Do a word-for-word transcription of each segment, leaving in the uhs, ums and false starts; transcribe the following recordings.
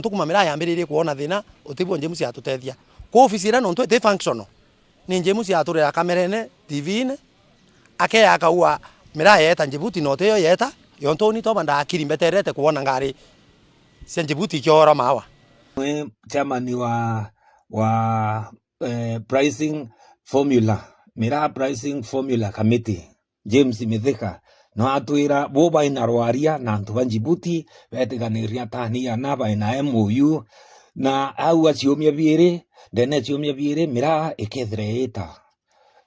Nontu kuma miraa yambiririe kwona thina, uti bwo James atutethia. Kwa ofisi iria nontu iti functional, ni James aturira kamerene, T V-ini, akeya akaua miraa yeeta Djibouti, na utiyo yeeta, yontu uni toba ndakiri mbeterete kwona ngari cia Djibouti ikiora maawa. Mwe chairman wa, wa, eh, pricing formula, miraa pricing formula committee, James Mithika, no atwira bo baina rwaria na antu ba Djibouti, betiganiria tani ana baina M O U, na au aciumia biiri, ndene ciumia biiri, miraa ikethira iita.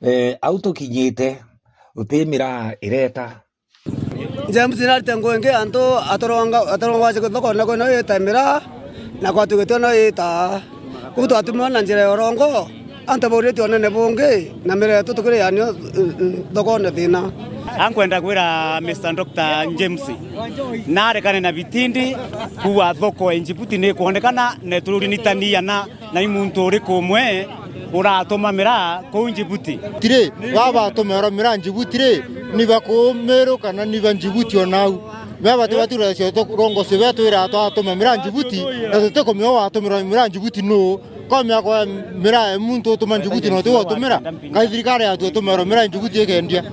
Eh, au tukinyite, uti miraa ireta. James narite ngugi ingi, antu atoronga, atoronga wache thoko na kwina ita miraa, na kwatugitua no ita. Kuu twatumirwa na njira ya urongo, antu bauritie unene bungi, na miraa yetu tukirianio, mm, mm, thokone thina. Ankwenda kwira Mister Doctor James, narekane na bitindi, kuwa thoko e Djibouti ni kwonekana, na tururi ni tani ana. Na i muntu uriku umwe uratuma miraa kuu Djibouti? Tiri, baba atumero miraa Djibouti ri, ni ba kuu Meru kana ni ba Djibouti o nau? Baba tibati uracio turongocio betwira twatuma miraa Djibouti, na tutikumenya watumira miraa Djibouti nuu? Komea kwa miraa e muntu utuma Djibouti na utiwe utumira? Ngai thirikari yatu itumero miraa Djibouti ikendia.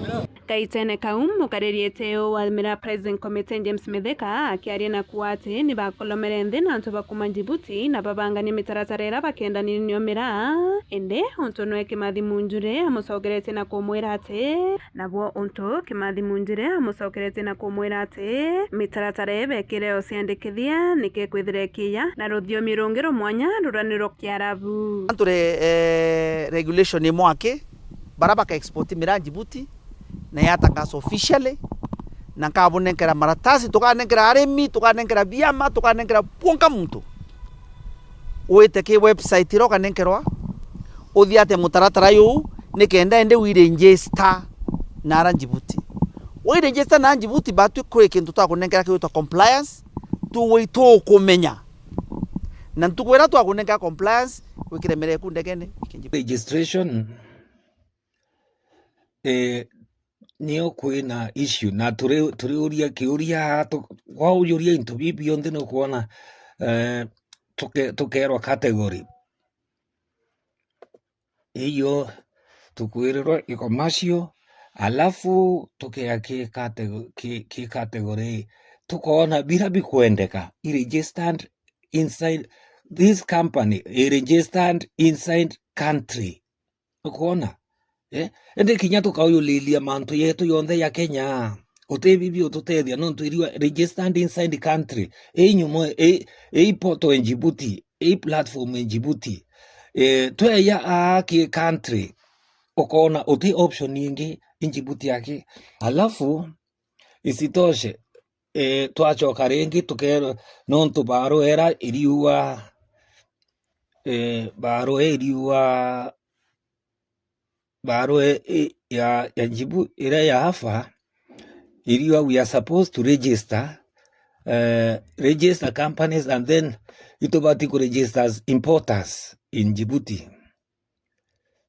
Gaitene kau, mukariri eteo wa Miraa Pricing Committee James Mithika akiaria na kuuga ati ni bakolomere nthi na antu ba kuuma Djibouti na babangania mitaratara iria bakendanirie nio miraa. Indi untu nwe Kimathi Munjuri amucokeretie na kumwira ati, nabo untu Kimathi Munjuri amucokeretie na kumwira ati mitaratara ii bekire o ciandikithia niki kwithira ikiija na ruthiomi rungi rumwanya ruria ni rwa Kiarabu. Antu re, eh, regulation imwe aki, bara baka export miraa Djibouti, na yatangaza officially, na nkabunenkera maratasi, tukanenkera arimi, tukanenkera biama, tukanenkera bwonka muntu. Wite ki website iria ukanenkerwa, uthii ate mutaratara yuu, nikenda indi wiregister na ara Djibouti. Wiregister na Djibouti, batwi kwi kintu twakunenkera kigwitwa compliance, tugwi tukumenya. Na ntuku iria twakunenkera compliance, wikire miraa eku ndegene, wike Djibouti. Registration, eh, nio kwina issue, na turi, turiuria kiuria, tu-, waujuria into bibi bionthe nukwona, eh, tuke-, tukerwa category. Iyo tukwirirwa i commercial, alafu tukea ki catego-, ki, ki category ii. Tukoona bira bikwendeka, i registered inside this company, i registered inside country. Ukoona? Eh? Indi kinya tukauyulilia mantu yetu yonthe ya Kenya, uti bibi ututethia nontu iriwa registered inside country. Ii nyumo, ii, ii portal e Djibouti, ii platform e Djibouti. Eh, tweya aa ki country, ukoona uti option ingi i Djibouti aki. Alafu, isitoshe, eh, twacoka ringi tukeerwa nontu barua ira iriuga, eh, barua iriuga, barua i-, ya, ya Djibu-, iria ya afa, iriuga we are supposed to register, eh, register companies and then itubati ku register as importers in Djibouti.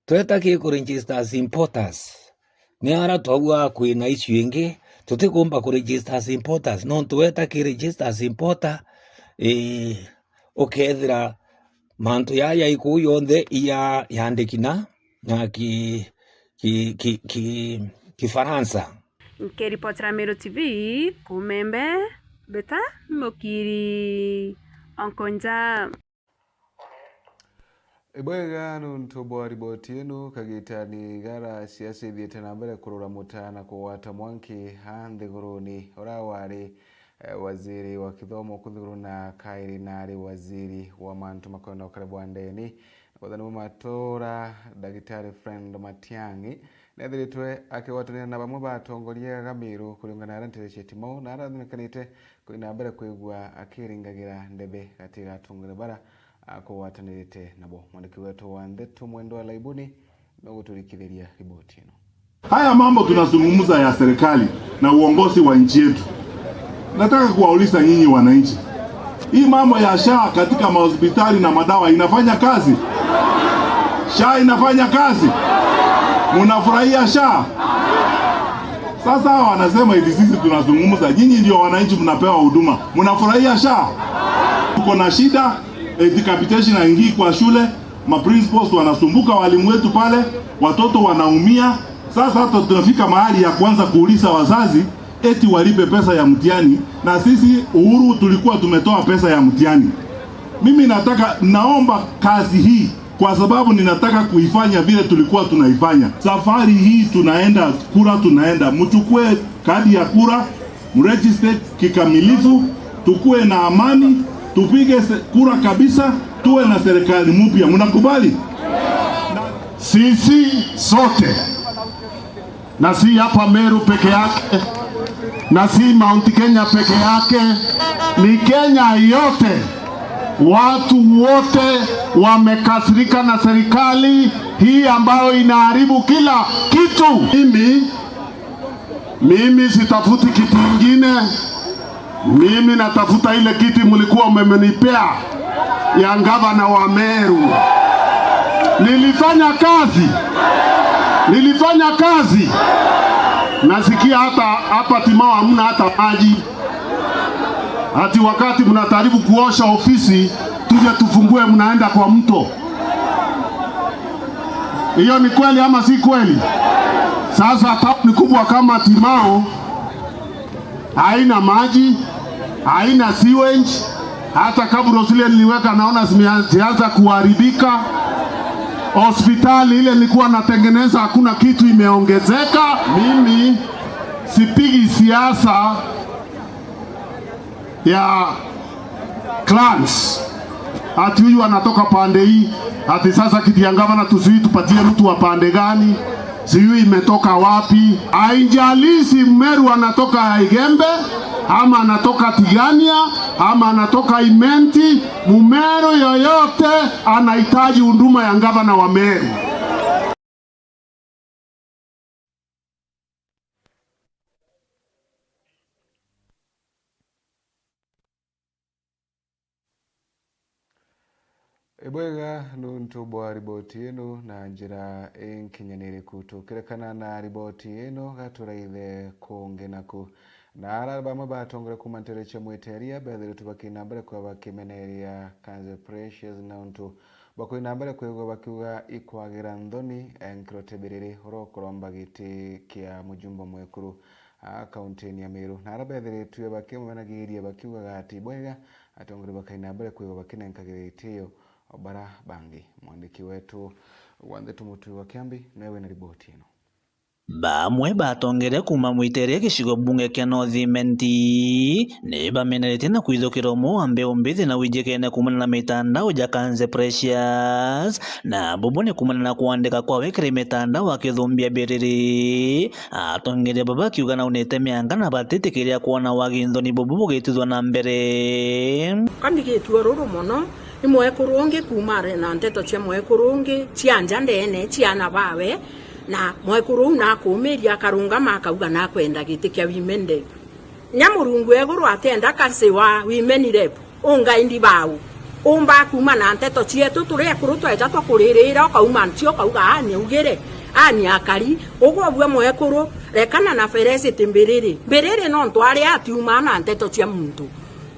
Tweta ki ku register as importers, ni ara twauga kwina issue ingi, tutikumba ku register as importers, nontu weta ki register as importer, ii, ukethira mantu yaya ikuu yonthe iya yandiki na, na ki, ki, ki, ki, Kifaransa. Nkiripotera Meru T V, kuuma Embe, Beta Mukiri, Onkonja. Ibwega nuntu bwa riboti inu, kagitani gara ciaca ithiite na mbere kurura muta na kugwata mwanki a nthiguruni. Uria wari, eh, waziri wa kithomo ku nthiguru na kairi nari waziri wa mantu makwenda ukari bwa ndeni na wathani bwa matura, Ndagitari Fred Matiang'i, neethiritwe akigwatanira na bamwe ba atongoria ga Meru kuriungana na aria nteere cia Timau na aria athunikanite kuthi na mbere kwigua akiringagira ndebe gati ga atongoria bara akugwatanirite nabo. Mwandiki wetu wa ndeto Mwendwa Laibuni nuguturikithiria riboti ino. Haya mambo tunazungumza ya serikali na uongozi wa nchi yetu. Nataka kuwauliza nyinyi wananchi, hii mambo ya SHA katika mahospitali na madawa inafanya kazi? SHA inafanya kazi? Munafurahia SHA? Sasa hawa wanasema eti sisi tunazungumza, nyinyi ndio wananchi mnapewa huduma. Munafurahia SHA? Tuko na shida, eti capitation haingii kwa shule, ma principals wanasumbuka, walimu wetu pale, watoto wanaumia. Sasa hata tunafika mahali ya kuanza kuuliza wazazi eti walipe pesa ya mtihani, na sisi Uhuru tulikuwa tumetoa pesa ya mtihani. Mimi nataka, naomba kazi hii, kwa sababu ninataka kuifanya vile tulikuwa tunaifanya. Safari hii tunaenda kura, tunaenda. Mchukue kadi ya kura, mregister kikamilifu, tukue na amani, tupige se-, kura kabisa, tuwe na serikali mpya. Mnakubali? Sisi sote, na si hapa Meru peke yake, na si Mount Kenya peke yake, ni Kenya yote. Watu wote wamekasirika na serikali hii ambayo inaharibu kila kitu. Mimi, mimi sitafuti kiti ingine. Mimi natafuta ile kiti mlikuwa mmenipea ya gavana wa Meru. Nilifanya kazi. Nilifanya kazi. Nasikia hata hapa Timao hamna hata maji. Ati wakati mnajaribu kuosha ofisi, tuje tufungue, mnaenda kwa mto. Hiyo ni kweli ama si kweli? Sasa town kubwa kama Timao haina maji, haina sewage. Hata kabla zile niliweka, naona zimea-, zimeanza kuharibika. Hospitali ile nilikuwa natengeneza, hakuna kitu imeongezeka. Mimi sipigi siasa ya clans. Ati huyu anatoka pande hii, ati sasa kiti ya gavana tu sijui tupatie mtu wa pande gani, sijui imetoka wapi. Haijalishi Mmeru anatoka Igembe, ama anatoka Tigania, ama anatoka Imenti, Mmeru yoyote anahitaji huduma ya gavana wa Meru. Ibwega nuntu bwa riboti ino na njira inkinyaniriku. Tukirekana na riboti ino, gaturaithe kungi naku. Na ara bamwe batongore kuuma nteere cia Mwiteria, bethiritwe bakina mbere kwa bakimeneria Kanze Precious na untu bakwina mbere kwigwa bakiuga ikwagira nthoni, eh, Nkirotebiriri uria ukuromba giti kia mujumbe mwekuru, ah, kaunti-ini ya Meru. Na ara bethiritwe bakimumenagiria bakiugaga ati bwega, atongori bakaina mbere kwigwa bakinenkagira itio o bara bangi. Mwandiki wetu wa ndeto Mutui wa Kiambi niwe wina riboti ino. Bamwe batongeria kuuma Mwiteria gicigo bunge kia North Imenti ni bameneretie na kwithukira umwe wa mbeu mbithi na wijikene kuumana na mitandao ja Kanze Precious, na bubu ni kuumana na kwandika kwawe kiri mitandao akithumbia Biriri. Atongeria baba bakiuga naunite mianga na batitikiria kwona wagi nthoni bubu bugitithwa na mbere. Ka mbigitue ruru mono, ni mwekuru ungi kuuma ari na nteto cia mwekuru ungi cia nja ndeene, cia ana bawe, na mwekuru uu nakuumiria akarungama akauga nakwenda giti kia women rep. Nya Murungu e iguru atienda kasi wa women rep, ungaindi bau? Umba kuuma na nteto cietu turi ekuru tweja twakuririra, ukauma ncio ukauga, "Ani augire, ani akari." Ugwe ubue mwekuru, rekana na Felicity Mbiriri. Mbiriri nontu ari atiuma na nteto cia muntu.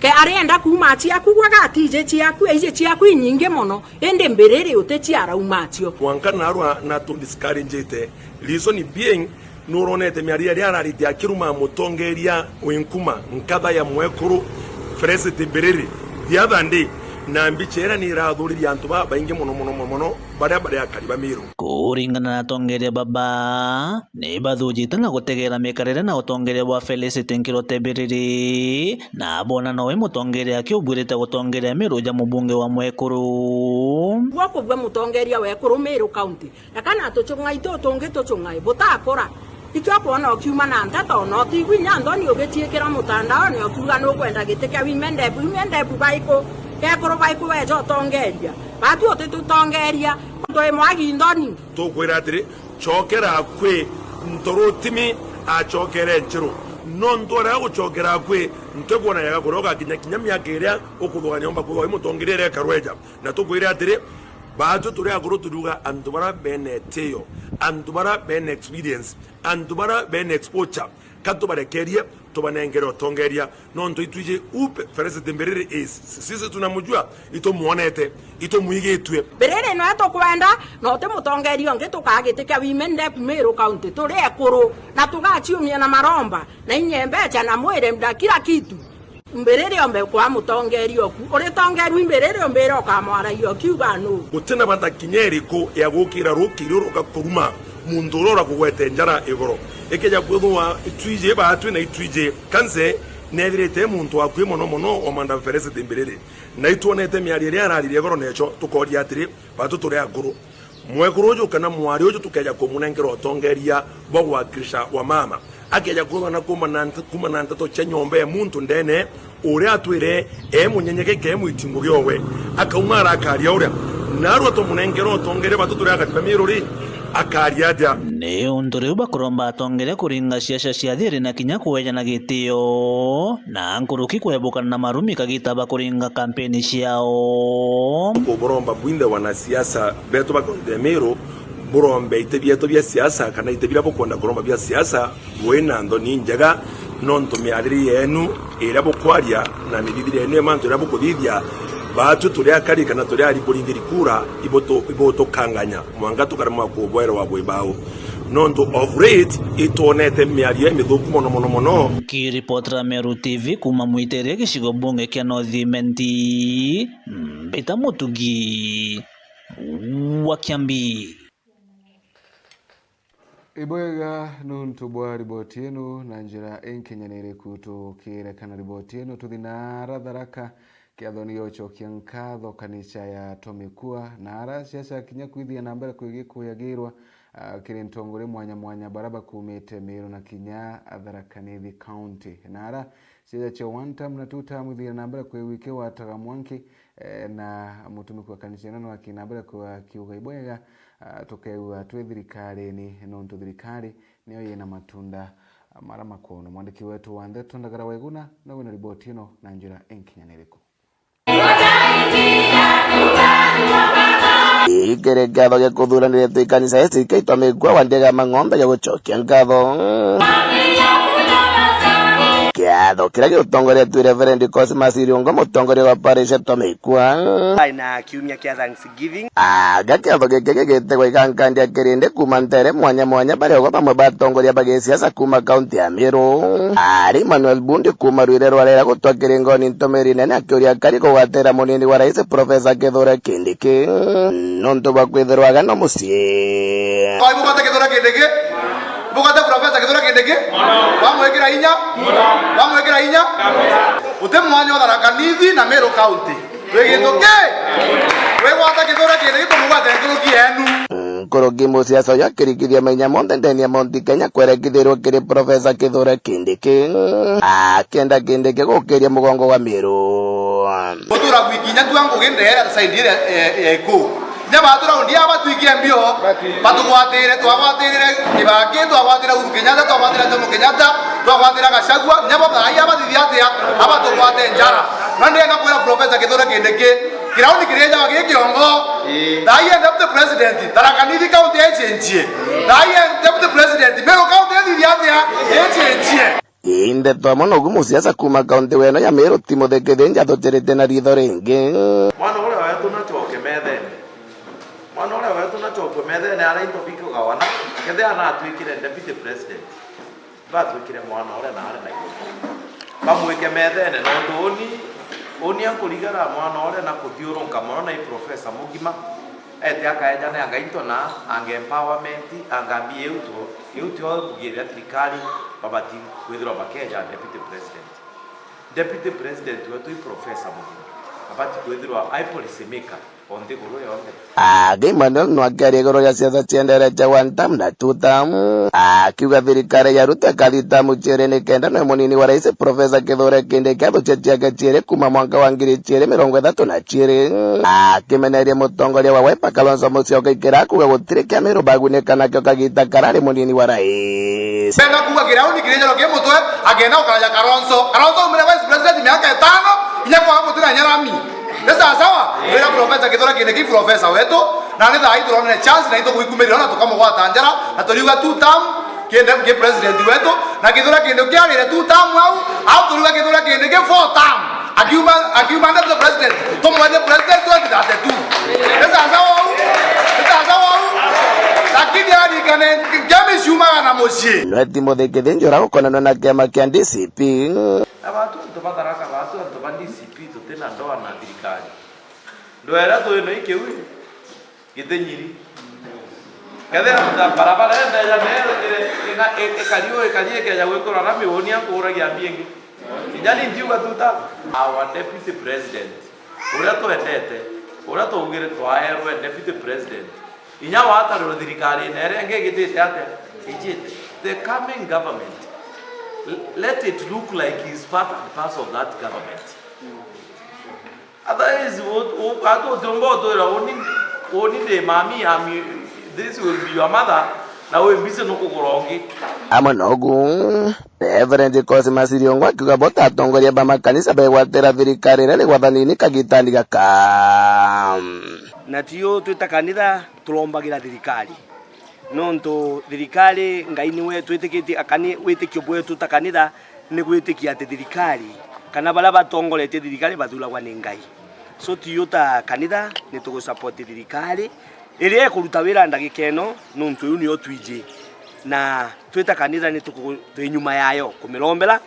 Ke arienda kuuma ciaku, gwaga atiji ciaku, iji ciaku inyingi mono, indi Mbiriri uti cia arauma cio. Mwanka narua na tu discouraged. Reason being, nuronete miario iria araritie akiruma mutongeria wi nkuma nkatha ya mwekuru Felicity Mbiriri the other day, na mbicha iria ni irathuririe antu babaingi mono, mono, mono, mono, baria bari akari ba Meru. Kuringana na atongeria baba, ni bathujite na gutegera mikarire na utongeria bwa Felicity Nkirotebiriri, na bona nowe mutongeria akiubwirite gutongeria Meru ja mubunge wa mwekuru. Gwa kubua mutongeria wa ekuru Meru County, na kana tucung'ai tu tungi tucung'ai butakura. Ikio kwona ukiuma na nteto, na utigwi nya nthoni ugiciikira mutandaone ukiuga nukwenda giti kia women rep. Women rep baiku? Ekuru baiku weja utongeria? Batu utitutongeria. Ntwi mwagi nthoni. Tukwira atiri, cokera kwi Ntorutimi acokere Nchiru. Nontu aria gucokera kwi, ntikwona yega kuria ugakinya kinya miaka iria ukuthugania umba kwithwa wi mutongeria iria ikarweja. Na tukwire atiri, baatu turi akuru turiuga antu bara bene tiyo, antu bara bene experience, antu bara bene exposure, ka tubarekerie Tubanengere utongeria, nontu itwiji who Felicity Mbiriri is. Sisi tunamujua, itumwonete, itumwigitue. Mbiriri nwe tukwenda, na uti mutongeria ungi tukagitikia Women Rep Meru County. Turi ekuru, na tugaciumia na maromba, na inya mbeca, na mwiri, na kila kitu. Mbiriri ombe kwa mutongeria oku. Uritongerua Mbiriri umbire ukamwaragia ukiuga nu? Gutina bata kinya iriku ya gukira ruki ruru rugakuruma muntu uria urakugwete njara igoro. Ikeja kwithirwa itwiji baatwi na itwiji kanse, nethirite muntu akui mono mono wa Madam Felicity Mbiriri. Na itwonete miario iria araririe igoro necho, tukoria atiri, batu turi akuru. Mwekuru uju kana mwari uju tukeja kumunenkera utongeria bwa gwakirisha wa mama, akeja kwithwa na kuuma na nte-, kuuma na nteto cia nyomba ya muntu ndene, uria atwire e munyenyeke ke mwitingo giowe, akauma arakaria uria, narua tumunenkera utongeria batu turi agati ba Miru ri, akaria atia? Ni untu riu bakuromba atongeria kuringa ciaca cia thiri na kinya kwejana gitio, na nkuruki kwebukana na marumi kagita ba kuringa kampeni ciao. Kuburomba bwinthe wanasiasa betu ba kaunti ya Meru, burombe iti bietu bia siasa kana iti biria bukwenda kuromba bia siasa, bwina nthoni injega, nontu miaririe yenu iria bukwaria na mithithire yenu ya mantu iria bukuthithia, baatwi turi akari kana turi ari buringiri kura, ibutu-, ibutukanganya, mwanka tukaremwa kubwerwa bwi bau. Nontu of late, itwonete miario imithuku mono, mono, mono. Kiripotera Meru T V kuuma Mwiteria gicigo bunge kia North Imenti, Mbita Mutugi wa Kiambi. Ibwega nuntu bwa riboti ino na njira inkinyaniriku. Tukire kana riboti ino, tuthi naara Tharaka, kiathoni gia gucokia nkatho kanisa ya Tomikua, naara ciaca kinya kwithia na mbere kwigikuyagirwa, ah, kiri ntongoria mwanya mwanya bara bakumite Miru na kinya Tharaka Nithi County. Naara ciaca cia one term na two term ithire na mbere kwigwikigwataga mwanki, eh, na mutumiki wa kanisa ino no akina mbere kwa kiuga ibwega, ah, tukeua twi thirikarini, nontu thirikari niyo yina matunda, ah, mara makono. Mwandiki wetu wa ndeto Ndagara Waiguna no wina riboti ino na njira inkinyaniriku. Ikiri kiatho gia kuthuranire twi kanisa S K Tomikua wa Ndiega Mang'ombe gia gucokia nkatho. Kiatho kiria giutongoretue Reverend Cosmas Iriongo, mutongoria wa parish ya Tomikua. Ai na kiumia kia Thanksgiving. Aga kiatho giki gigitagwa igankandia kirindi kuuma ntere mwanya mwanya, baria ugwe bamwe ba atongoria ba gisiasa kuuma kaunti ya Meru. Ari Emmanuel Bundi kuuma Rwire rwarera gutwa kiringoni ntumiri nene akiuria akari kugwatira munini wa rais Professor Kithure Kindiki nontu bwa kwithirwa aga no mucii. Oi, bugwate Kithure Kindiki? Bugwate Professor Kithure Kindiki? Bamwikira inya? Bamwikira inya? Uti mwanya wa Tharaka Nithi na Meru County. Twi gintu ki? Twigwata Kithure Kindiki, tumugwate nkuruki yenu. Nkuruki musiasa uyu akirikithia mainya monthe ndene ya Mount Kenya kwerekithirwe kiri Professor Kithure Kindiki, akienda Kindiki gukiria mugongo wa Miru. Gutura gwikinya tua ngugi ndeere side ire, eh, eh, ku. Kinya batu raundi aba batwikie mbio, batugwatire, twagwatire Kibaki, twagwatire Uhuru Kenyatta, twagwatire Jomo Kenyatta, twagwatire Gachagua, kinya bo thaai abathithia atia, abatugwate njara. No ndienda kwira Professor Kithure Kindiki, kirauni kiria jawa gikiongo. Ii. Thaai e Deputy President, Tharaka Nithi County echenjie. Thaai e Deputy President, Meru County ethithia atia, echenjie. Ii, ndeto amwe nogu musiasa kuuma kaunti weno ya Meru Timothy Kithinja athuchirite na ritho ringi. Mwana uria wetu nachoke methene. Mwana uria wetu nachoke methene, aria into bikugawana, kethira natwikire Deputy President. Batwikire mwana uria na ari na iguru. Bamwike methene, nontu uni, uni ankurigara mwana uria na kuthiurunka mono na i professor mugima, ete akaejane anga into na anga empowerment, anga mbi iu tu, iu tio ngugi iria thirikari babati kwithirwa bakeja deputy president. Deputy president wetu i professor mugima, abati kwithirwa ai policy maker. O nthiguru yonthe. Anga Emmanuel no akiaria iguru ria siasa cia ndere cia one term na two term, akiuga thirikari ya Ruto ikathi term ciiri nikenda noe munini wa rais Professor Kithure Kindiki athuchia ciake ciiri kuuma mwanka wa ngiri ciiri mirongo ithatu na ciiri, akimeneria mutongoria wa Wiper Kalonzo Musyoka ikira kuuga gutiri kia Meru bagunika nakio kagita karari munini wa rais. Benda kuuga kirauni kiri njaro ki mutwe, akenda ukaja Kalonzo. Kalonzo umire vice president miaka itano, inya kwa mutira nyarami. Ni sawa sawa? Wira Professor Kithure Kindiki, professor wetu, na ni thaa ii turonere chance na itugwikumirira na tukamugwata njara, na turiuga two term, Kinde ki president wetu, na Kithure Kindiki kiarire two term au, au turiuga Kithure Kindiki ki four term. Akiuma, akiuma deputy president, tumwethe president twenty thirty-two. Ni sawa sawa uu? Ni sawa sawa uu? Lakini arikane, ngemi ciumaga na mucii. Nwe Timothy Kithinji uria gukonanwa na kiama kia D C P. Na bantu, antu ba Tharaka, bantu, antu ba D C P, tutina ndoa na thirikari. Ndoa iria twi nayo ikiu, Gitinyiri. Kethira barabara ende ya mere, ikari u, ikari ikeja gwikirwa rami, uuni ankuuragia mbia ingi. Kinya ni ndiuga tu ta our deputy president, uria twendete, uria twaugire twaerwe deputy president, inya watarirwe thirikarine iria ingi igitite atia? Ijite. The coming government, l-, let it look like he's part and parcel of that government. Otherwise, u-, u-, atu utiumba utwira, "Uni, uni ndi mami, ami, this will be your mother," na wi busy nukugura ungi. Amwe nogu, Reverend Cosmas Iriongo akiuga bo ta atongoria ba makanisa begwatira thirikari iria iri gwathanini kagitani gaka. Na tio twi ta kanitha turombagira thirikari. Nontu thirikari, Ngai niwe twitikitie, akani-, witikio bwetu ta kanitha ni gwitikia ati thirikari kana baria batongoretie thirikari bathuragwa ni Ngai. So, tio ta kanitha ni tugusupport thirikari iria ikuruta wira ndagika ino, nontu iu nio twiji, na twi ta kanitha ni tuku-, twi nyuma yayo kumirombera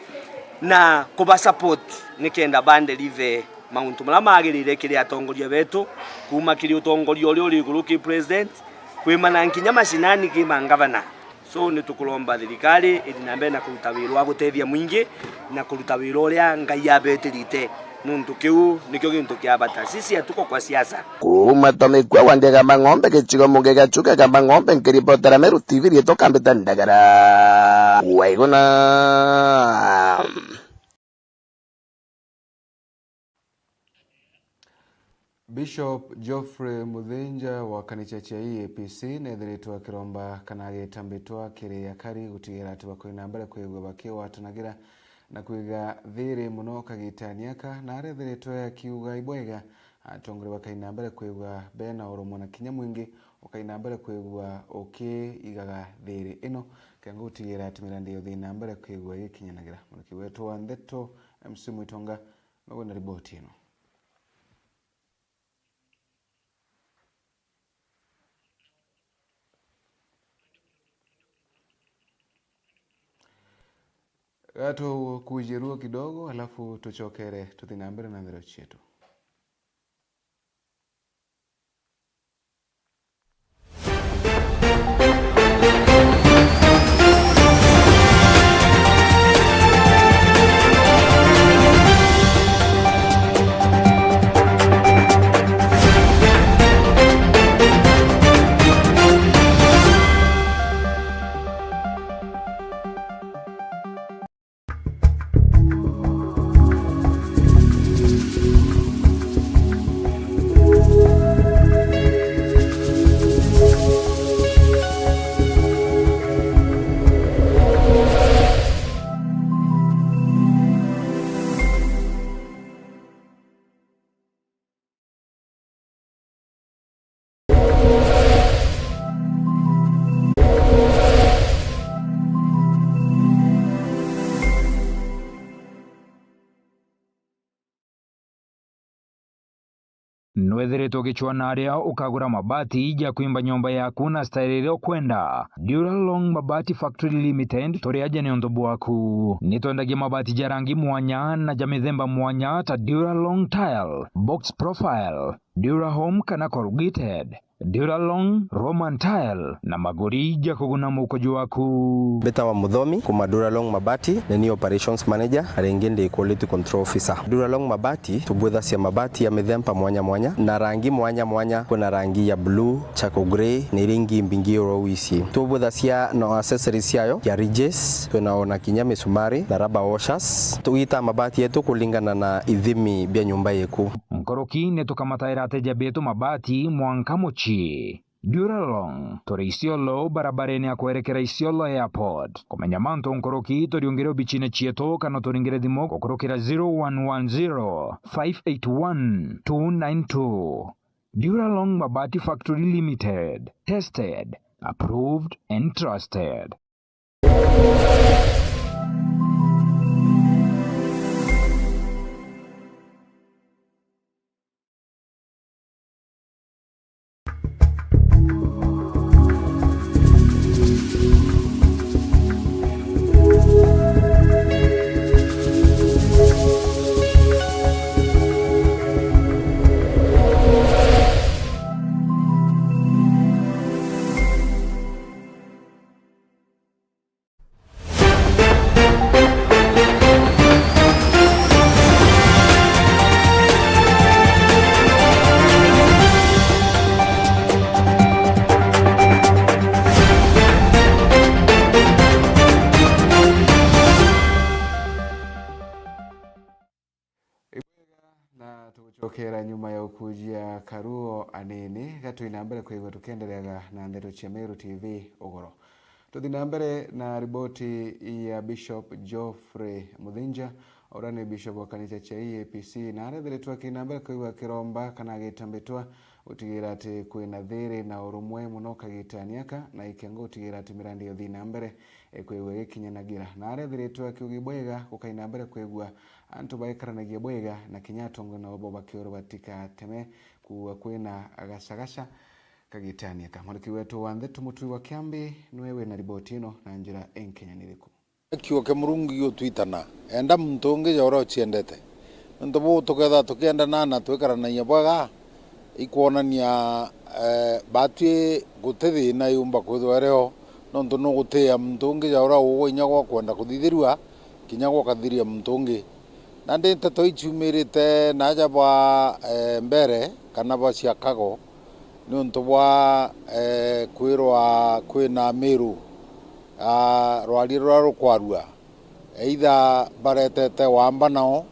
na kubasupport nikenda bandeliver mauntu maria magirire kiri atongoria betu, kuuma kiri utongoria uria uri iguru ki president, kwimana nkinya mashinani ki mangavana. So, ni tukuromba thirikari ithi na mbere na kuruta wira wa gutethia mwingi na kuruta wira uria Ngai abetirite, nontu kiu nikio gintu kia bata. Sisi hatuko kwa siasa. Kuuma Tomikua wa Ndegamba Ng'ombe, gicigo mbunge gia Chuka Igamba Ng'ombe, nkiripotera Meru T V, riitwa Kambita Ndagara. Waiguna. Bishop Geoffrey Muthinja wa kanisa cia E A P C neethiritwe akiromba kana agitambitwa kiri akari gutigira ati bakoina mbere kwigua bakigwatanagira na kwiga thiiri mono kagitani aka, na arethiritwe akiuga ibwega atongoria bakaina mbere kwigua bena urumwe na kinya mwingi ukaina mbere kwigua ukiigaga thiiri ino, kenda gutigira ati mirandi yonthe ina mbere kwigua igikinyanagira. Mwaniki wetu wa ndeto, M C Mwitonga, nogwina riboti ino. Gatukujie ruo kidogo, alafu tucokere tuthi na mbere na nthero cietu. Nwethiritwe ugicwaa na aria ukagura mabati ja kwimba nyomba yaku na style iria ukwenda? Duralong Mabati Factory Limited turi aja ni untu bwaku. Ni twendagia mabati ja rangi mwanya na ja mithemba mwanya ta Duralong Tile, Box Profile, Durahome kana Corrugated, Duralong, Roman Tile na maguri ja kuguna mukuju waku. Mbitawa Muthomi kuma Duralong Mabati, ni ni Operations Manager, na ringi ndi Quality Control Officer. Duralong Mabati tubwithacia mabati ya mithemba mwanya mwanya na rangi mwanya mwanya. Kwina rangi ya blue, charcoal grey, na iria ingi mbingi uria wisi. Tubwithacia na accessories ciayo ya ridges, twina ona kinya misumari na rubber washers. Tugitaa mabati yetu kulingana na ithimi bia nyumba yeku. Nkuruki ni tukamataira ateja betu mabati mwanka mucii. Duralong, turi Isiolo, barabarene ya kwerekera Isiolo Airport. Kumenya mantu nkuruki, turiungire obicine cietu kana turingire thimu gukurukira zero one one zero, five eight one, two nine two. Duralong Mabati Factory Limited. Tested, approved and trusted. Ibwega, na tugucokera nyuma ya ukujia karuo anini, gatwi na mbere kwigua tukiendereaga na ndeto cia Meru T V ugoro. Tuthi na mbere na riboti ya Bishop Geoffrey Muthinja, uria ni bishop wa kanisa cia E A P C, na arethiritwe aki na mbere kwigua akiromba kana agitambitwa gutigira ati kwina thiri na urumwe mono kagitani aka, na ikengo gutigira ati mirandi yo thi na mbere, e, kwigua igikinyanagira. Na arethiritwe akiugi bwega gukai na mbere kwigua antu baikaranagia bwega, na kinya atongoria nabo bo bakioro batikateme kuua kwina gacagaca kagitania ka. Mwandiki wetu wa ndeto Mutui wa Kiambi niwe wina riboti ino na njira inkinyaniriku. Kiugo kia Murungu gigutwitana, enda muntu ungi ja uria uciendete. Nontu buu tukethirwa tukiendana na twikaranagia bwega, ikwonania, eh, batwi guti thina yumba kwithirwa irio, nontu nugutiia muntu ungi ja uria ugwa inya gwa kwenda kuthithirua, kinya gwa kathiria muntu ungi. Nandi nteto iu ciumirite naaja bwa, eh, mbere kana bwa ciakago, niuntu bwa, eh, kwirwa kwina Amiru, ah, rwari ruria rukwarua, either baretete wamba nao,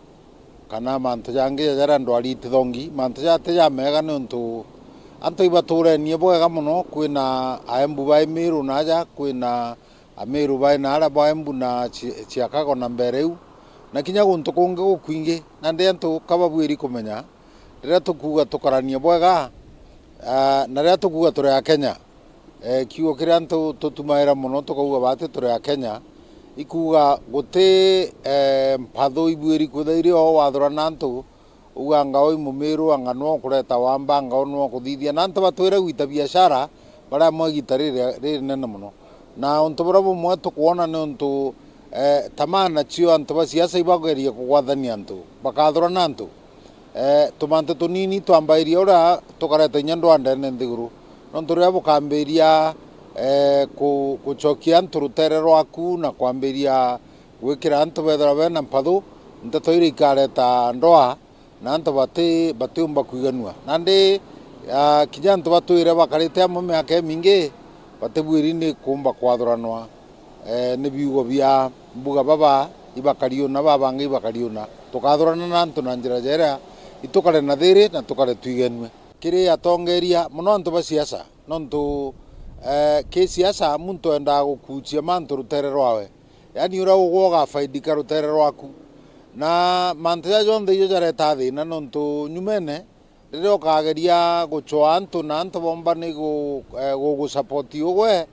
kana mantu jangi ja jaria ndwari itithongi, mantu jati jamega niuntu antu ibaturenie bwega mono, kwina Aembu ba Imiru naaja, kwina Amiru bai na aria ba Embu na Chi-, Chiakago na mbere iu, na kinya guntu kungi gukwingi. Nandi antu ka babwiri kumenya, riria tukuuga tukaranie bwega, ah, na riria tukuuga turi Akenya, eh, kiugo kiria antu tutumaira mono tukauga bati turi Akenya, ikuuga guti, eh, mpathu ibwiri kwithirwa iri o wathurana antu, uga anga uu i Mumiru, anga nwe ukureta wamba, anga uu nwe ukuthithia. Na antu batwire gwita biashara, baria amwe igita riri, ririnene mono. Na untu buria bumwe tukwona ni untu, eh, tamaa nacio antu ba siasa ibagerie kugwathania antu, bakathurana antu. Eh, tumante tunini twambairia uria tukareta inya ndwaa ndene nthiguru. Nontu riria bukambiria, eh, ku-, gucokia antu rutere rwaku na kwambiria gwikira antu bethirwa bena mpathu, nteto iria ikareta ndwaa, na antu bati-, batiumba kwiganua. Nandi, ah, kinya antu batwire bakarite amwe miaka imingi, batibwiri ni kuumba kwathuranwa, eh, ni biugo bia mbuga baba ibakari una, babangi ibakari una. Tukathurana na antu na njira jeria itukare na thiri na tukare twiganue. Kiri atongeria, mono antu ba siasa, nontu, eh, ki siasa muntu endaa gukuchia mantu rutere rwawe. Yaani uria ugwa ugafaidika rutere rwaku. Na mantu jaja jonthe ijo jareta thina, nontu nyumene, riria ukageria gucwaa antu na antu bomba ni gu-, eh, gugusupport ugwe,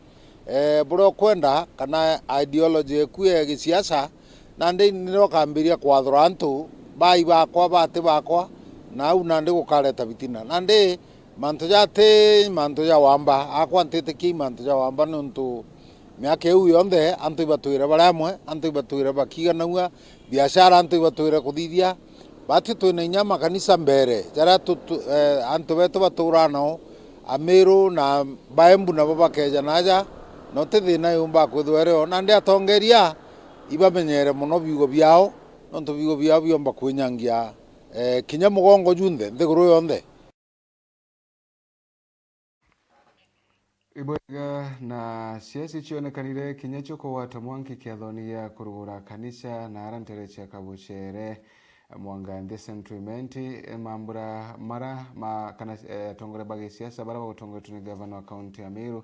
eh, buria ukwenda, kana ideology eku ya gisiasa, nandi nirio ukambiria kwathura antu, bai bakwa, bati bakwa, na au nandi gukareta bitina. Nandi mantu jati mantu ja wamba, akwa ntitikia i mantu ja wamba, niuntu miaka iu yonthe antu ibatwire bari amwe, antu ibatwire bakiganagua, biashara antu ibatwire kuthithia. Bati twina inya makanisa mbere, jaria tu-, tu-, eh, antu betu baturaa nao, Amiru na Baembu nabo bakeja naja, na uti thina yumba kwithirwa irio. Nandi atongeria ibamenyere mono biugo biao, nontu biugo biao biomba kwinyangia, eh, kinya mugongo junthe, nthiguru yonthe. Ibwega, na siasa cionekanire kinya cio kugwata mwanki kiathoni gia kurugura kanisa na ara ntere cia Kabuchere, Mwanganthi Central Imenti, mambura mara ma, kana, eh, atongoria ba gisiasa bara bagutongoretwe ni gavana wa kaunti ya Meru,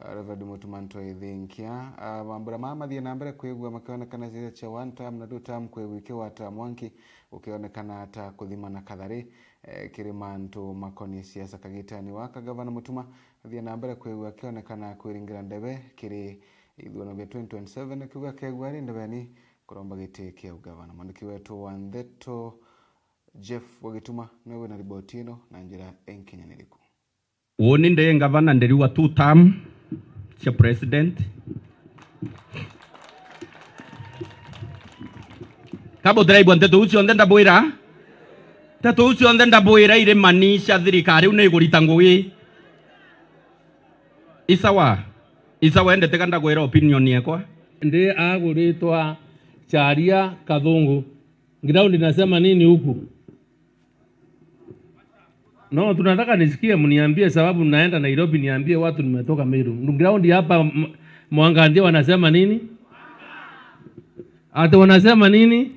eh, Reverend Mutuma Ntoi Thinkia. Ah, mambura maya mathie na mbere kwigua makionekana siasa cia one term na two term kwigua ikigwata mwanki, gukionekana ta kuthimana kathari, eh, kiri mantu makonie siasa. Kagitani waka, Gavana Mutuma athie na mbere kwigua akionekana kwiringira ndebe kiri Ithurano bia twenty twenty-seven, kiuga kegua ari ndebeni kuromba giti kia ugavana. Mwandiki wetu wa ndeto Jeff Wagituma niwe wina riboti ino na njira inkinyaniriku. Uuni ndi ngavana, ndiriuga two term cia president. Kabutiraigua nteto iu cionthe ndabwira? Nteto iu cionthe ndabwira iri mani cia thirikari, riu ni igurita ngugi. Isawa. Isawa, ende teka ndagwira opinion yekwa. Ndi aguritwa Charia Kathungu. Ground inasema nini huku? No, tunataka nisikie, mniambie, sababu naenda Nairobi, niambie watu nimetoka Meru. Ground hapa M-, Mwangandia wanasema nini? Ati wanasema nini?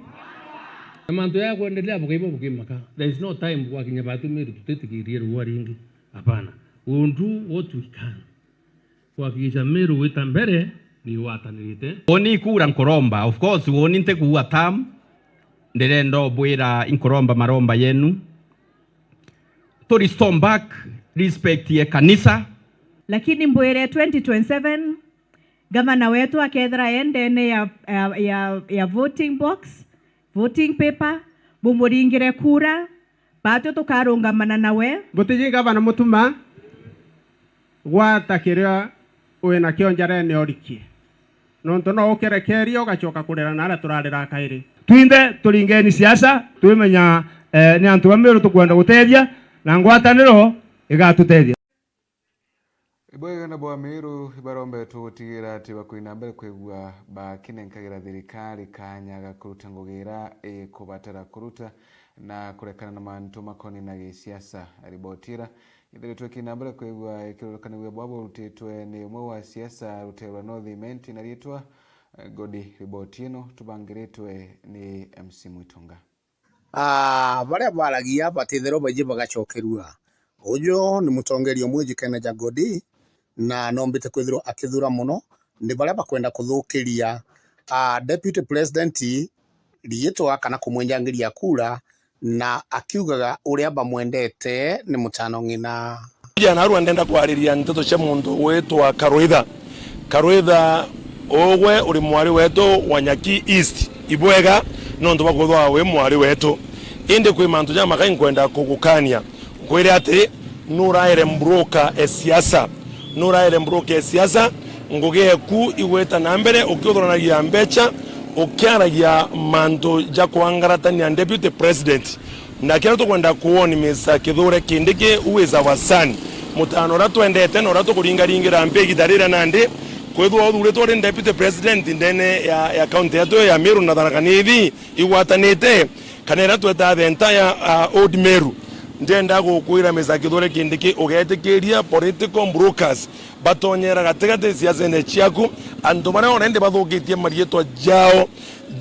Na mantu ya kuendelea bukibo bukimaka. There is no time gwakinya batu Meru tutitikirie ruwa ringi. Hapana. We'll do what we can kuhakikisha Meru wita mbere ni igwatanirite. Uuni kura nkuromba, of course, uuni ntikuua term, ndirenda ubwira inkuromba maromba yenu. To restore back respect ye kanisa. Lakini mbwire twenty twenty-seven, gavana wetu akethira e ndene ya, ya, ya, ya voting box, voting paper, bumuringire kura, batwi tukarungamana nawe. Gutiji gavana mutuma gwata kiria wina kio njarene orikie, nontu no ukirekeria ugacoka kurira na aria turarira kairi. Twinthe turingeni siasa, twimenya, eh, ni antu ba Meru tukwenda gutethia, na ngwataniro igatutethia. Ibwega na bwa Meru ibarombetwe gutigira ati bakwina mbere kwigua bakinenkagira thirikari kanya ga kuruta ngugi iria ikubatara kuruta na kurekana na mantu makoni na gisiasa. Riboti ira ithiritwe ikina mbere kwigua ikirurukanigua bwa burutitwe ni umwe wa siasa rutere rwa North Imenti na riitwa, eh, Godi. Riboti ino tubangiritwe ni M C Mwitunga. Ah, baria baragia batitherwa baiji bagacokerua. Uju ni mutongeria umwe ujikene ja Godi, na nombite kwithirwa akithura mono ni baria bakwenda kuthukiria, ah, Deputy President riitwa kana kumwenjangiria kura, na akiugaga uria bamwendete ni mutano ng'ina. Jana narua ndenda kwariria nteto cia muntu witwa Karwitha. Karwitha, ugwe uri mwari wetu wa Nyaki East. Ibwega, nontu bwa kwithwa wi mwari wetu. Indi kwi mantu jamaka inkwenda kugukania. Nkwire atiri, nuraere mbroka e siasa. Nuraere mbroka e siasa, ngugi eku igwita na mbere ukiuthuranagia mbecha, ukiaragia mantu ja kwangaratania Deputy President. Na kiria tukwenda kuoni Mister Kithure Kindiki, who is our son, mutano uria twendete na uria tukuringaringira mpi igita riria nandi, kwithwa uthuritwe uri Deputy President ndene ya, ya county yetu ya Meru na Tharaka Nithi igwatanite, kana iria tweta the entire, uh, Old Meru. Ndienda gukwira Mister Kithure Kindiki ugetikiria political brokers batonyera gatigati siasene ciaku, antu baria already bathukitie mariitwa jao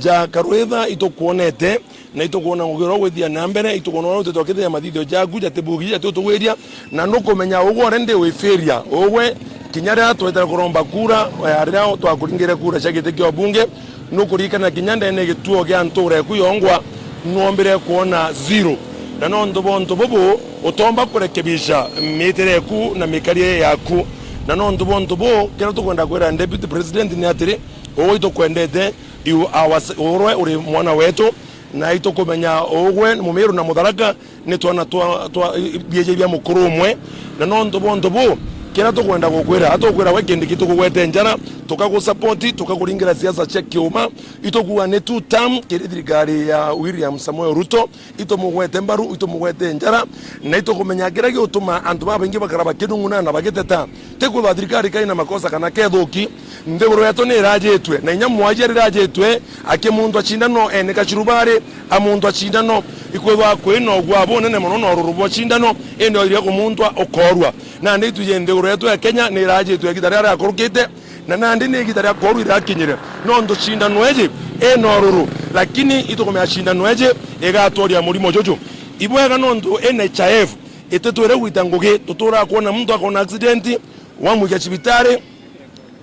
ja Karwitha itukwonete, na itukwona ngugi uria ugwithia na mbere, itukwona uria utite ukithithia mathithio jaku jatibugi, jatiutugwiria, na nukumenya ugwe already wi failure. Ugwe kinya riria twetere kuromba kura, ya riria twakuringire kura cia giti kia ubunge, nukuririkana kinya ndene gituo gia ntura eku yongwa, nwombire kwona zero. Na nontu bwa untu bubu, utomba kurekebisha mitire eku na mikarie yaku. Na nontu bwa untu buu, kiria tukwenda kwira Deputy President ni atiri, ugwe itukwendete, you are our s-, urwe uri mwana wetu, na itukumenya ugwe ni Mumiru na Mutharaka ni twana twa, twa, i-, i-, bieje bia mukuru umwe. Na nontu bwa untu buu, kiria tukwenda gukwira, atukwira we Kindiki tukugwete njara, tukagusupport, tukakuringira siasa cia kiuma, itukuga ni two term kiri thirikari ya William Samoei Ruto, itumugwete mbaru, itumugwete njara, na itukumenya kiria giutuma antu babaingi bakara bakinung'una na bagiteta. Ti kwithwa thirikari kai na makosa kana kethuki, nthiguru yetu ni irajitwe, na inya mwaji arirajitwe, akimuntwa cindano ene kacurubari, amuntwa cindano, ikwithwa kwina ugwa bunene mono na ururu bwa cindano, indi oiria kumuntwa ukorua. Nandi itwiji nthiguru yetu ya Kenya ni irajitwe igita riria riakurukite, na nandi ni igita ria kworu irakinyire, nontu cindano iji ina ururu, lakini itukumenya cindano iji igatworia murimo juju. Ibwega nontu N H I F ititwire gwita ngugi, tuturaa kwona muntu akona accident, wamwikia cibitari,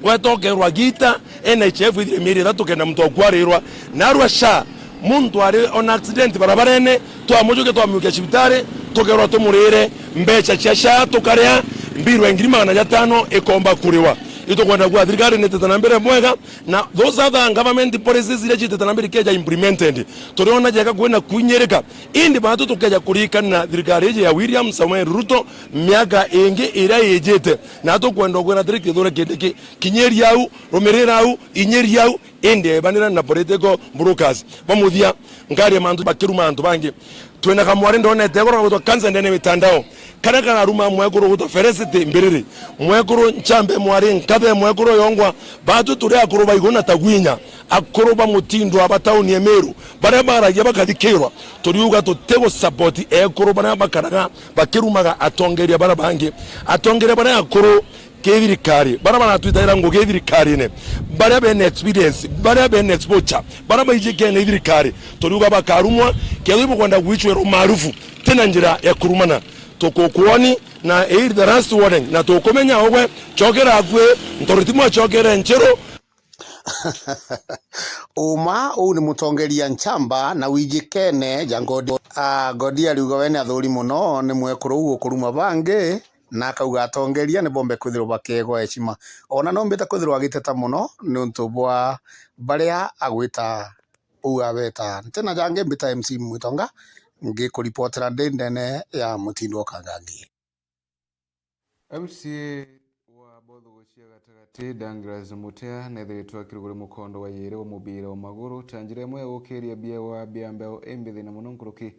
gweta ukerwa gita, N H I F ithire mieri ithatu kenda muntu akwarirwa. Narua SHA, muntu ari on accident barabarene, twamujukia twamwikia cibitari, tukerwa tumurire mbeca cia SHA tukaria, mbiru ya ngiri magana jatano ikomba kuriwa. Itukwenda kuuga thirikari ni itete na mbere bwega, na those other government policies iria ciitete na mbere ikeja implemented, turiona jega kwina kwinyirika. Indi batu tukeja kurikana thirikari iji ya William Samoei Ruto miaka ingi iria ijite, na tukwenda kwira atiri, Kithure Kindiki, kinyiri au, rumirira au, inyiri au, indi ebanira na political brokers. Ba muthia, nkaria mantu bakiruma antu bangi. Twina kamwari ndonete igoro gwitwa Kanza ndene mitandao, karia kararuma mwekuru gwitwa Felicity Mbiriri. Mwekuru nchambe mwari nkathe mwekuru yongwa. Batu turi akuru ba iguna ta gwinya, akuru ba mutindo aba tauni ya Meru, baria baragia bakathikirwa. Turiuga tutigu support ekuru baria bakaraga bakirumaga atongeria baria bangi. Atongeria baria akuru kithirikari, baria baratwitaira ngugi thirikarine, baria bena experience, baria bena exposure, baria baijikene i thirikari, turiuga bakarumwa, kethira ibukwenda gwicwirwa maarufu, tina njira ya kurumana. Tukukwoni, na ii the last warning, na tukumenya ugwe, cokera akui, ntoru timwacokere ncheru. Uma, uu ni mutongeria nchamba na wijikene ja ngodi. Ah, ngodi ariuga we ni athuri muno, ni mwekuru uu ukuruma bangi. Na akauga atongeria ni bombe kwithirwa bakeegwa heshima. Ona no mbite kwithirwa agiteta muno niuntu bwa baria agwita uu abeta. Ntina jangi mbita M C Mwitonga, ngikuripotera ndi ndene ya Mutindo Kangangi. M C A wa Bothuguchi ya gatagati, Douglas Mutea, neethiritwe akirugure mukondo wa yiri wa mubira wa maguru ta njira imwe ya gukiria biewa bia mbeu imbithi na muno nkuruki.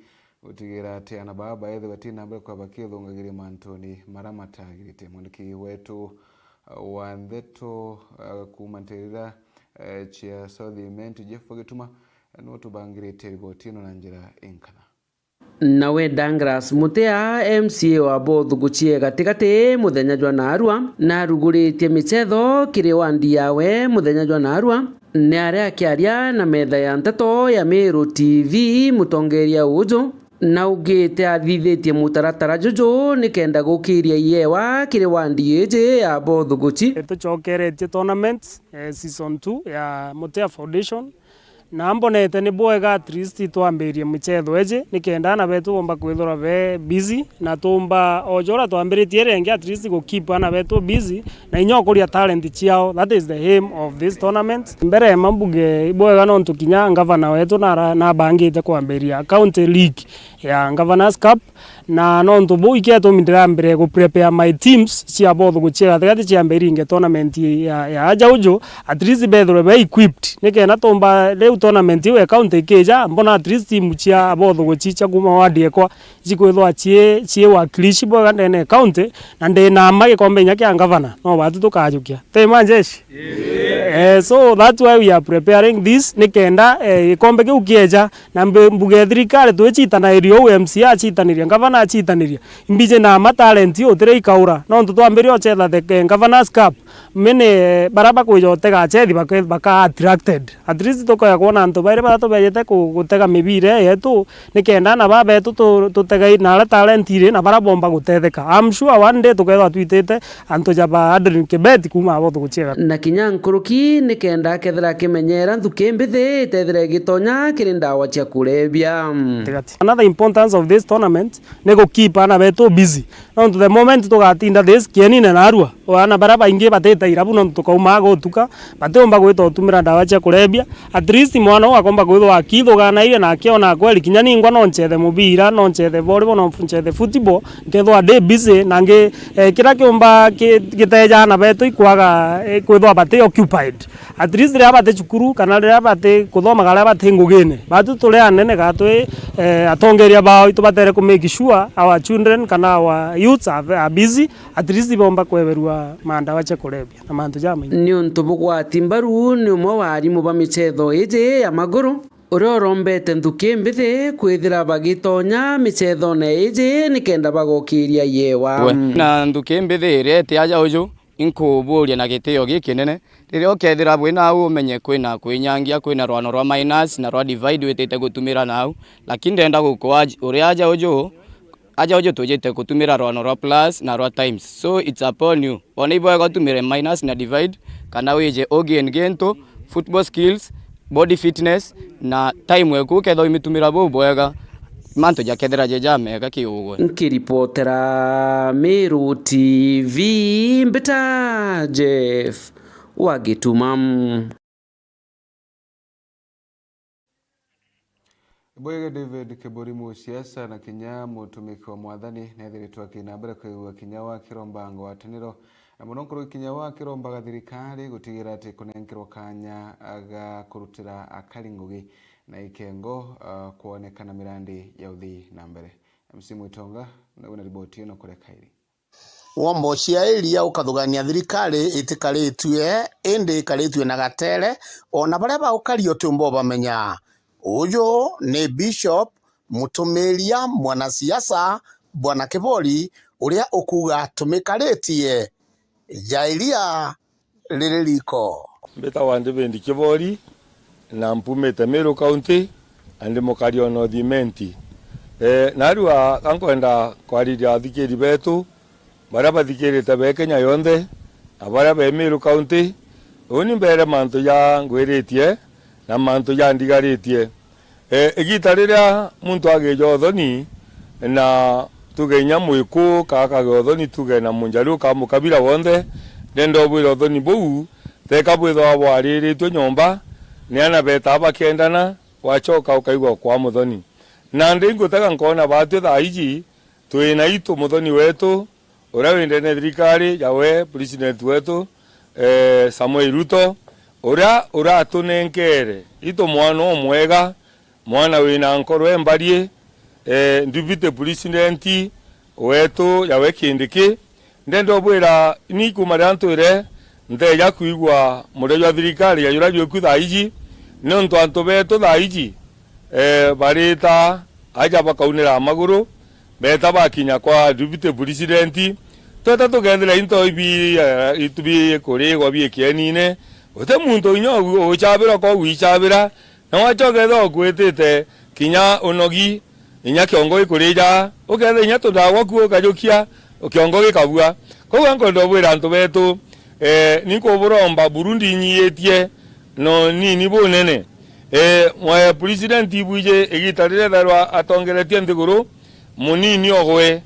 Gutigira ati aana baa baethirwa ti na mbere kwa bakithungagiria mantuni maria matagirite. Mwandiki wetu, uh, wa ndeto, uh, kuuma nterera, uh, cia South Imenti, Jeff Gituma, uh, niwe utubangirite riboti ino na njira inkana. Nawe Douglas Mutea, M C A wa Bothuguchi ya gatigati, muthenya jwa naarua, naruguritie michetho kiri wandi yawe muthenya jwa naarua, ni aria akiaria na metha ya nteto ya Meru T V, mutongeria uju, na ugite athithitie mutaratara juju nikenda gukiria iewa kiri wandi iji ya Bothuguchi. Tucokeretie tournament, eh, season two ya Mutea Foundation, na mbonete ni bwega at least twambirie michetho iji nikenda aana betu bomba kwithirwa be busy, na tumba o jora twambiritie iri ingi at least gu keep aana betu busy, na inya ukuria talent ciao. That is the aim of this tournament. Mbere ma mbuge ibwega nontu kinya ngavana wetu nara-, nabangite kwambiria County League ya Governors Cup, na nontu buu iketumi ndirambire gu prepare my teams cia Bothuguchi ya gatigati ciambe iringe tournament ya, ya aja uju, at least bethirwe be equipped, nikenda tumba riu tournament iu ya county ikija, mbona at least team cia Bothuguchi cia kuuma ward ekwa cikwithwa cii, cii wakilishi bwega ndene ya county, na ndina mma gikombe inya kia ngavana, no batu tukajukia. Ti ma njeshi? Eh, so that's why we are preparing this, nikenda, eh, gikombe kiu kieja, na mbe-, mbuge thirikari twicitanagiria uu, M C A acitaniria, ngavana acitaniria, imbiji na ma talent iu tiri ikaura, nontu twambiria ucetha the, eh, Governors Cup, mene, eh, baria bakwija utega achethi bake-, baka attracted. At least tukaya kwona antu bairi baria tubejete ku-, gutega mibira yetu, nikenda na baba betu tu-, tutega i-, na aria talent iri, na baria bomba gutetheka. I'm sure one day tukethwa twitite antu ja ba Adrian Kibet kuuma Bothuguchi ya gatigati. Na kinya nkuruki nikenda akethira akimenyera nthuki mbithi itethira igitonya kiri ndawa cia kurebia. Another importance of this tournament ni gu keep aana betu busy. Nontu the moment tugatinda this kienine naarua, aana baria baingi batita irabu nontu tukaumaa gutuka, batiumba gwita utumira ndawa cia kurebia. At least mwana uu akomba kwithwa akithuganaire na akiona kweli kinya ningwa no nchethe mubira, no nchethe volleyball, no nchethe football, nkethwa ndi busy, na ngi, eh, kiria kiumba ki-, giteja aana betu ikwaga, eh, kwithwa bati occupied. At least riria bati cukuru, kana riria bati kuthomaga, riria bati ngugine, batu turi anene, kana twi, eh, atongeria bao, itubatere ku make sure our children kana our youths are, are busy, at least bomba kweberua mandawa cia kurebia na mantu jamaingi. Niuntu bugwati mbaru ni umwe wa arimu ba michetho iji ya maguru, uria urombete nthuki mbithi kwithira bagitonya michethone iji nikenda bagokiria yewa. We, na nthuki mbithi iria iti aja uju, inkuburia na gitio gikinene, riria ukethira bwi nau umenye kwina kwinyangia, kwina rwano rwa minus na rwa divide witite gutumira nau, lakini ndenda gukwa uria aja uju, aja uju tujite gutumira rwano rwa plus na rwa times. So it's upon you. Wona ibwega utumire minus na divide, kana wije ugain gintu, football skills, body fitness, na time eku ukethwa uimitumira buu bwega. Mantu jakethira je jamega kiugwe. Nkiripotera Meru T V, mbita Jeff wa Gituma. Bwega David Kiburi, musiasa na kinya mutumiki wa Mwathani, nethiritwe akina mbere kwigua kinya wa kiromba ngwataniro, na muno nkuruki kinya wa kirombaga thirikari gutigira ati kunenkerwa kanya ga kurutira akari ngugi na ikengo, ah, kwonekana mirandi ya uthii na mbere. M C Mwitonga, wina riboti ino kureka iri. Wombo cia iria ukathugania thirikari itikaritue, indi ikaritue na gatere, ona baria baukaria utiumba ubamenya. Uju ni Bishop Mutumiria, mwanasiasa, Bwana Kibori, uria ukuuga tumikaritie ja iria riri riko. Mbitagwa David Kibori, na mpumite Meru County, na ndi mukari o North Imenti. Eh, narua ka nkwenda kwariria athikiri betu, baria bathikirite be Kenya yonthe, na baria be Meru County, uni mbere mantu ja ngwiritie na mantu ja ndigaritie. E, igita riria muntu agija uthoni, na tuge inya mwiku ka akagea uthoni, tuge na munjaru ka mukabira wonthe, ndenda ubwira uthoni buu, teka bwithagwa bwariritue nyomba, ni ana betaa bakendana, wachoka ukaigua kwa muthoni. Nandi ngutega nkona batwi thaa iji, twina itu muthoni wetu, uria wi ndene ya thirikari yawe, president wetu, eh, Samuel Ruto, uria uratunenkere itu mwana umwega, mwana wina nkoro embarie, eh, deputy president wetu yawe Kindiki. Ndenda ubwira, ni kuma riria ntwire nteja kwigua murio jwa thirikari ya juria jwiku thaa iji, niuntu antu betu thaa iji, eh, barita aja bakaunira maguru, beta bakinya kwa deputy president. Tweta tukethira into ibi, eh, itu bikurigwa bikienine, guti muntu inya ugu-, ucabira ko gwicabira, na wacha ukethira ukwitite kinya unogi, inya kiongo gikurija, ukethira inya tundawa ku ukajukia, kiongo gikabua. Koguo nkwenda ubwira antu betu, eh, ninkuburomba Burundi inyiitie no nini bunene. Eh, mwe president ibwije igita riria ethairwa atongeretie nthiguru, munini ogwe,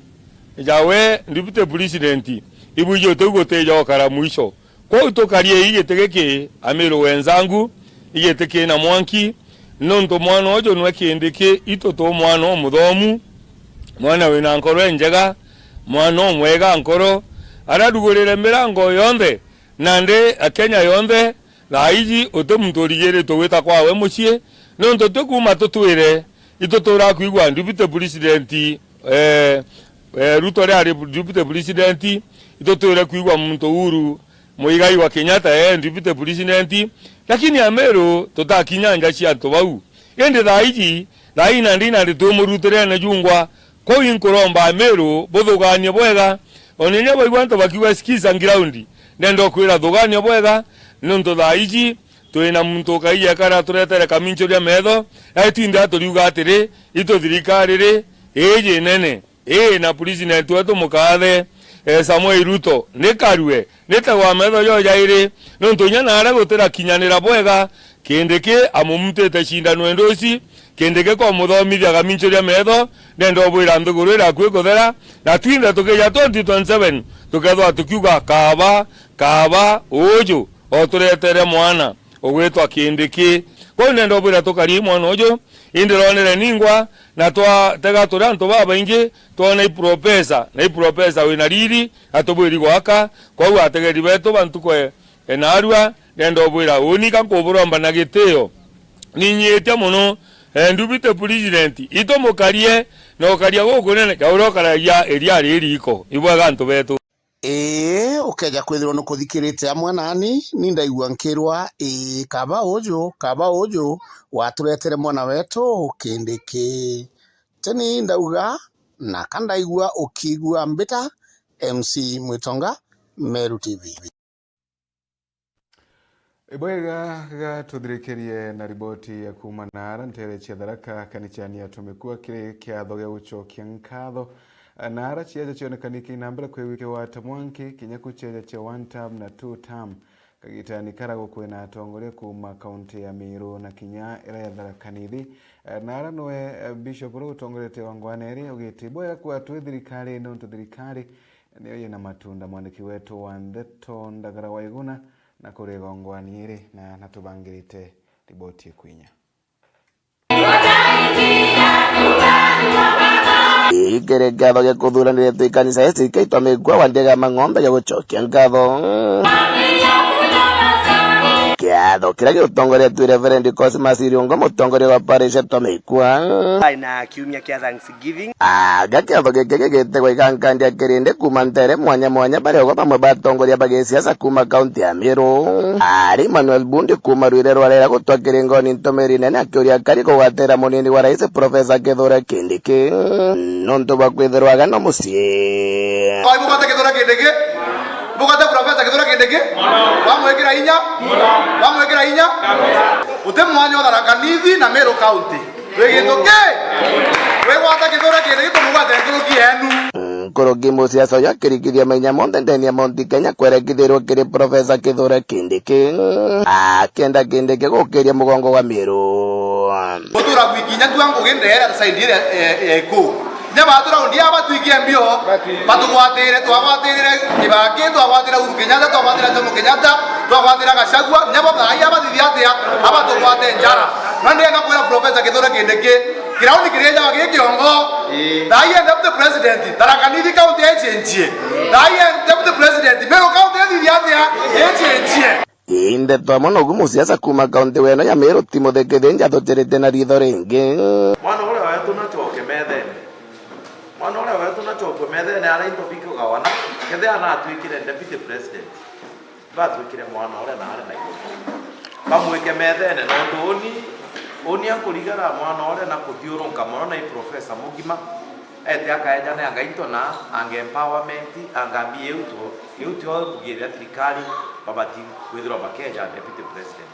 jawe deputy president, ibwije utiu gutija ukara mwisho. Kwou tukarie ii giti giki, Amiru wenzangu, ii giti kina mwanki, nontu mwana uju nwe Kindiki itu tu mwana umuthomu, mwana wina nkoro enjega, mwana umwega nkoro, ararugurire mirango yonthe, nandi Akenya yonthe, thaa iji uti muntu urigiritwe gwita kwawe mucii, nontu twi kuma tutwire, itutura kwigua deputy president, eh, eh, Ruto riari deputy president, itutwire kwigua muntu Uhuru Muigai wa Kenyatta, eh, deputy president, lakini Amiru tutakinya nja cia antu bau. Indi thaa iji, thaa ii nandi nandi twi murutirene jungwa, kwou inkuromba Amiru buthuganie bwega, ona inya baigua antu bakiuga sikiza ground, ndenda ukwira thugania bwega, nontu thaa iji twina muntu ukaija ekara aturetere kaminchuria metho, na itwinthe aturiuga atiri, itu thirikari ri, iji nene. Ii, na president wetu mukathe, eh, Samuel Ruto, ni karue, ni tegwa metho jo jairi, nontu inya naria gutirakinyanira bwega, Kindiki amumutite cindano endosi, Kindiki kwa muthomithia akaminchuria metho, ndenda ubwira nthiguru iri akui kuthera, na twinthe tukija twenty twenty-seven, tukethwa tukiuga, "Kaaba, kaaba, uju oturetere mwana ugwitwa Kindiki." Kwou ndenda ubwira tukari mwana uju, Indi ronere ningwa, na twatega turi antu babaingi, twona i profesa, na i profesa wina riri, atubwiri gwaka, kwou ategeri betu ba ntuku e, e narua, ndenda ubwira, uni ka nkuburomba na gitio. Ninyiitia mono, e, ndubite president, itumukarie, na ukaria gukunene, ja uria ukaragia iria riri iko. Ibwega antu betu. Ii, ukeja kwithirwa nukuthikirite amwe nani, ni ndaigua nkirwa, ii, kaba uju, kaba uju, waturetere mwana wetu Kindiki. Teni ndauga, na ka ndaigua ukiigua mbita, M C Mwitonga, Meru T V. Ibwega ga tuthirikirie na riboti ya kuuma naara nteere cia Tharaka, kanichani atumikua kiri kiatho gia gucokia nkatho. Naara ciaja cionekanikie na mbere kwi wiki wa tamwanki, kinya ku ciaja cia one term na two term. Kagitani kara gukwina atongoria kuuma kaunti ya Meru na kinya ira ya Tharaka Nithi. Eh, na ara nwe, eh, Bishop uria utongoretie igongwana iri ugiti bwega kuga twi thirikari nontu thirikari niyo yina matunda. Mwandiki wetu wa ndeto Ndagara Waiguna na kuri igongwana iri na natubangirite riboti ikwinya. Ikiri ngatho gia kuthuranire twi kanisa S K twa Mikua wa Ndega Mang'ombe gia gucokia ngatho. Kiatho kiria giutongoretue Reverend Cosmas Iriongo, mutongoria wa parish twa Mikua. Ai na kiumia kia Thanksgiving. Anga kiatho giki gigitegwa igankandia kirindi kuuma ntere mwanya mwanya, baria ugwa bamwe ba atongoria ba gisiasa kuuma kaunti ya Meru. Ari Emmanuel Bundi kuuma Rwire rwa Rera gutwa Kiringoni ntumiri nene akiuria akari kugwatira munini wa rais Professor Kithure Kindiki nontu bwa kwithirwa agana mucii. Oi, bugwate Kithure Kindiki? Bugwate Professor Kithure Kindiki? Bamwikira inya? Bamwikira inya? Uti mwanya wa Tharaka Nithi na Meru County. Wi gintu ki? Wigwata Kithure Kindiki, tumugwate nkuruki yenu. Nkuruki musiasa uyu akirikithia mainya monthe ndene ya Mount Kenya kwerekithirwe kiri Professor Kithure Kindiki, akienda Kindiki gukiria mugongo wa Meru. Gutura gwikinya tua ngugi ndeere side ire, e, e, ku. Nya batu raundi aba batwikie mbio, batugwatire, twagwatire Kibaki, twagwatire Uhuru Kenyatta, twagwatire Jomo Kenyatta, twagwatire Gachagua, nya bo thaai abathithia atia, abatugwate njara. No ndienda kwira Professor Kithure Kindiki, kirauni kiria jawa gikiongo. Ii. Thaai e Deputy President, Tharaka Nithi County ichenjie. Thaai e Deputy President, Meru County ithithia atia, ichenjie. Ii, ndeto amwe nogu musiasa kuuma kaunti weno ya Meru Timothy Kithinji athucirite na ritho ringi. Mwana uria wetu nacoke methene. Mwana uria wetu nacokwe methene aria into bikugawana, kethira natwikire deputy president, batwikire mwana uria na ari na iguru. Bamwike methene, nontu uni, uni ankurigara mwana uria na kuthiurunka mono na i professor mugima, ete akaejane anga into na anga empowerment, anga mbi iu tu, iu tio ngugi iria thirikari babati kwithirwa bakeja deputy president.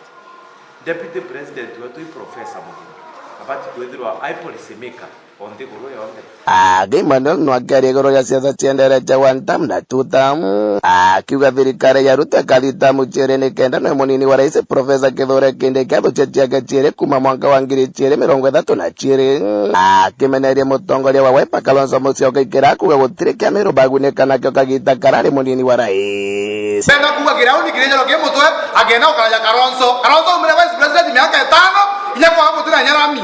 Deputy president wetu i professor mugima, abati kwithirwa ai policy maker. O nthiguru yonthe. Anga Emmanuel no akiaria iguru ria siasa cia ndere cia one term na two term, akiuga thirikari ya Ruto ikathi term ciiri nikenda nwe munini wa rais Professor Kithure Kindiki athucia ciake ciiri kuuma mwanka wa ngiri ciiri mirongo ithatu na ciiri, akimeneria mutongoria wa Wiper Kalonzo Musyoka ikira kuuga gutiri kia Meru bagunika nakio kagita karari munini wa rais. Benda kuuga kirauni kiri njoro ki mutwe, akenda gukaraja Kalonzo. Kalonzo aumire vice president miaka itano, inya kwaga gutina nyarami.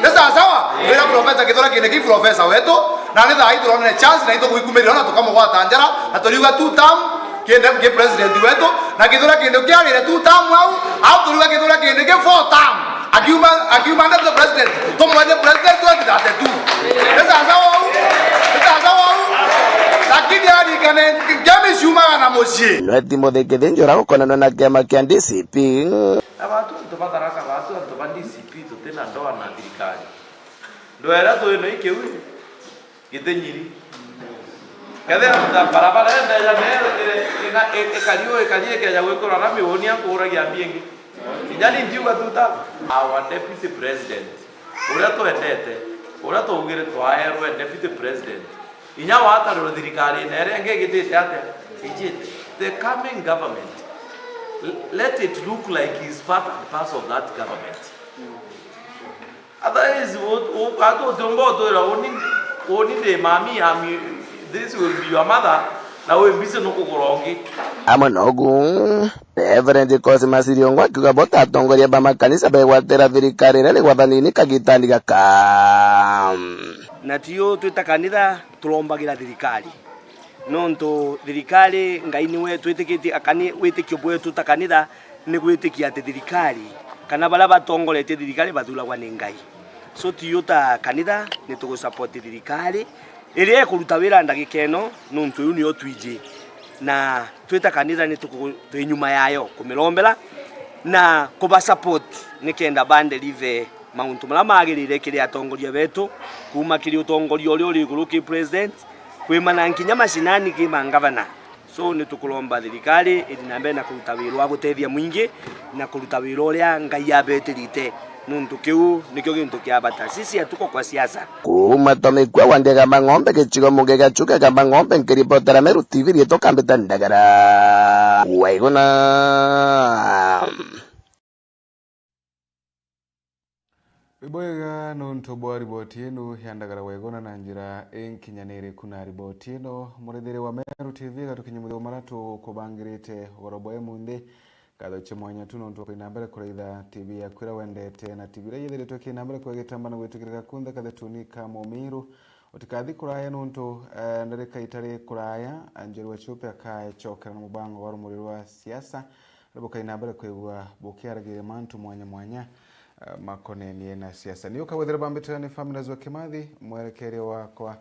Ni sawa sawa? Wira Professor Kithure Kindiki professor wetu, na ni thaa ii turonere chance na itugwikumirira na tukamugwata njara, na turiuga two term, kinde ki president wetu, na Kithure Kindiki kiarire two term au, au turiuga Kithure Kindiki four term. Akiuma, akiuma ndeto president, tumwete president twenty thirty-two. Ni sawa sawa uu? Ni sawa sawa uu? Lakini arikane, ngemi ciumaga na mucii. Nwe Timothy Kithinji uria ukonanwe na kiama kia D C P. Na batu antu ba Tharaka, batu antu ba D C P tutina ndoa na thirikari. Ndoa iria twi nayo i Kiu, Gitinyiri. Kethira ta barabara endeja ne, ina, i-, ikari u, ikari ikeja gwikirwa rami, uuni ankuuragia mbi ingi. Kinya ni ndiuga tuta. Our deputy president, uria twendete, uria twaugire twaerwe deputy president, inya watarirwe thirikari na iria ingi igitite atia, ijite. The coming government, l-, let it look like he is part and parcel of that government. Otherwise, u-, u-, atu utiumba utwira, "Uni, uni ndi mami, ami, this will be your mother," na wi busy nukugura ungi. Amwe nogu, Reverend Cosmas Iriongo akiuga bo ta atongoria ba makanisa begwatira thirikari iria iri wathanini kagitani gaka. Na tio twita kanitha turombagira thirikari. Nontu thirikari, Ngai niwe twitikitie, akani-, witikio bwetu ta kanitha ni gwitikia ati thirikari kana baria batongoretie thirikari bathuragwa ni Ngai. So, tio ta kanitha ni tugusupport thirikari iria ikuruta wira ndagika ino, nontu iu niyo twiji. Na twi ta kanitha ni tuku-, twi nyuma yayo kumirombera na kubasupport nikenda bandelive mauntu maria magirire kiri atongoria betu, kuuma kiri utongoria uria uri iguru ki president, kwimana nkinya mashinani ki mangavana. So, ni tukuromba thirikari ithi na mbere na kuruta wira wa gutethia mwingi na kuruta wira uria Ngai abetirite. Nuntu kiu nikio gintu kia bata. Sisi hatuko kwa siasa. Kuuma Tomikua wa Ndegamba Ng'ombe, gicigo mbunge gia Chuka Igamba Ng'ombe, nkiripotera Meru T V, riitwa Kambita Ndagara. Waiguna. Ibwega nontu bwa riboti inu ya Ndagara Waiguna na njira inkinyaniriku. Na riboti ino, murithiri wa Meru T V, gatukinya muthia mara tukubangirite ugoro bwa imunthi. Ngatho cia mwanya tu nontu bwa kwina mbere kuraitha T V yaku iria wendete na T V iria yithiritwe ikina mbere kwegitamba na gwitikirika kunthe kathetuni ka Mumiru. Utikathi kuraya nontu, eh, ndarika itari kuraya, Anjeri wa Chupe akacokera na mubango wa rumuri rwa siasa, aria bukaina mbere kwigua bukiaragiria mantu mwanya mwanya, eh, makonenie na siasa. Ni ukagwethera bambitira ni Family wa Kimathi, mwerekeria wakwa,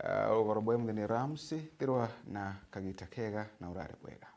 eh, ugoro bwa imunthi ni Ramsey, thirwa na kagita kega na urare bwega.